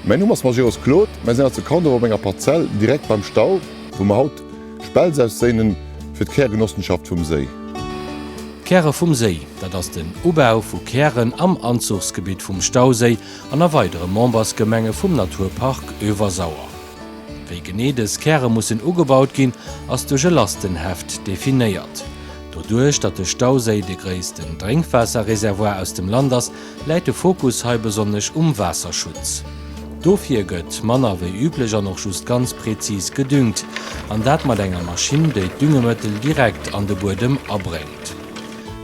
Mäin Numm ass Majerus Claude, mär sinn haut zu Kaundorf op enger Parzell direkt beim Stau, wou mer haut Spelz ausséinen fir d'Kärgenossenschaft vum Séi. Käre vum Séi, dat ass den Ubau vu Kären am Anzuchsgebitt vum Stauséi an a weidere Membersgemenge vum Naturpark Öewersauer. Wéi genee dës Käre mussen ugebaut ginn, ass duerch e Lastenheft definéiert. Doduerch, datt de Stauséi de gréissten Drénkwaasserreservoir aus dem Land ass, läit de Fokus hei besonnesch um Waasserschutz. Dofir gëtt manner wéi üblech an och just ganz prezis gedüngt, an dat mat enger Maschinn, déi d'Düngemëttel direkt an de Buedem abréngt.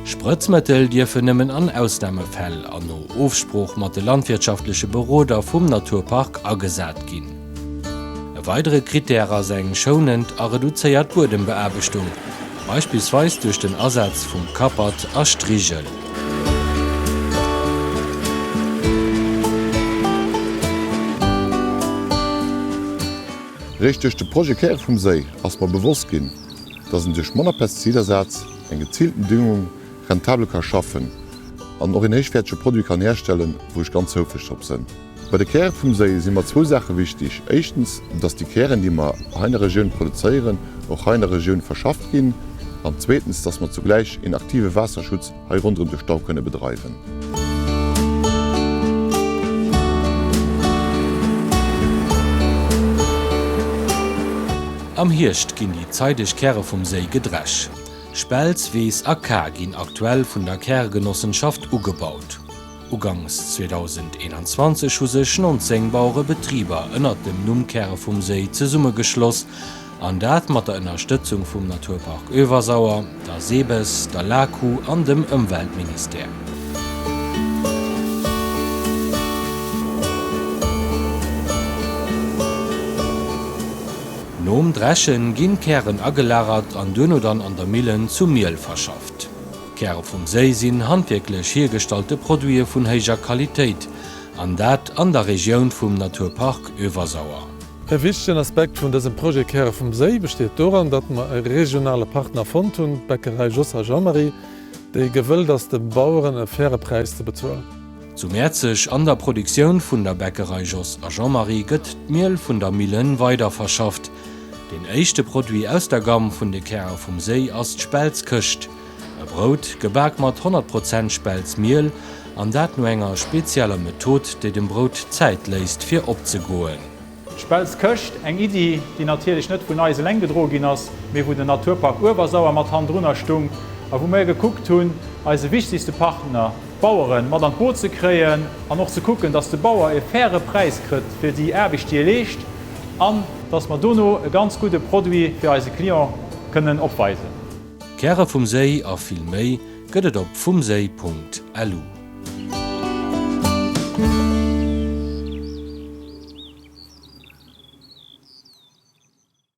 Sprëtzmëttel dierfen nëmmen an Ausnamefäll an no Ofsprooch mat de landwirtschaftleche Beroder vum Naturpark agesat ginn. E weidere Krittär ass eng schounend a reduzéiert Buedembeaarbechtung, beispillsweis duerch den Asaz vum Kappert a Strigel. Réischt duerch de Projet Käre vum Séi ass mer bewosst ginn, dass een duerch manner Pestizidasaz, eng geziilten Düngung rentabel ka schaffen an och een héichwäertege Produit kann herstellen, wou ech ganz houfreg drop sënn. Bei de Käre vum Séi si mer zwou Saache wichtig, éischtens, dass déi Kären, déi mer hei an der Regioun produzéieren, och hei an der Regioun verschafft ginn, an zweetens, dass mer zugläich een aktive Waasserschutz hei ronderëm de Stau kënne bedreiwen. Am Hierscht ginn déi zeideg Käre vum Séi gedresch. Spelz, Weess a Kar ginn aktuell vun der Kärgenossenschaft ugebaut. Uganks 2021 hu sech 19 Bauerebetriber ënnert dem Numm Käre vum Séi zesummegeschloss, an dat mat der Ënnerstëtzung vum Naturpark Öewersauer, der SEBES, der LAKU an dem Ëmweltministère. Nom Dreschen ginn d'Kären agelagert an duerno dann an der Millen zu Miel verschafft. D'Käre vum Séi sinn handwierklech hiergestallte Produite vun héijer Qualitéit, an dat an der Regioun vum Naturpark Öewersauer. E wichtegen Aspekt vun dësem Projet Käre vum Séi besteet doran, datt mer e regionale Partner fonnt hunn, d'Bäckerei Jos a Jean-Marie, déi gewëllt ass, de Baueren e faire Präis ze bezuelen. Zu Mäerzeg an der Produktioun vun der Bäckerei Jos a Jean-Marie gëtt d'Miel vun der Millen weiderverschafft. Deen éischte Produit aus der Gamm vun de Käre vum Séi ass d'Spelzkëscht, e Brout, gebak mat 100 Prozent Spelzmiel, an dat no enger spezieller Method, déi dem Brout Zäit léisst fir opzegoen. D'Spelzkëscht, eng Iddi, déi natierlech net vun eis eleng gedroe ginn ass, mee wou den Naturpark Uewersauer mat hannendrunner stung a wou mir gekuckt hunn, eise wichtegste Partner, d'Baueren, mat an d'Boot ze kréien an och ze kucken, dass de Bauer e faire Präis kritt fir déi Aarbecht, déi e leescht an dass mer dono e ganz gudde Produit fir eise Client kënnen opweisen. D'Käre vum Séi a vill méi gëtt et op vumséi.lu.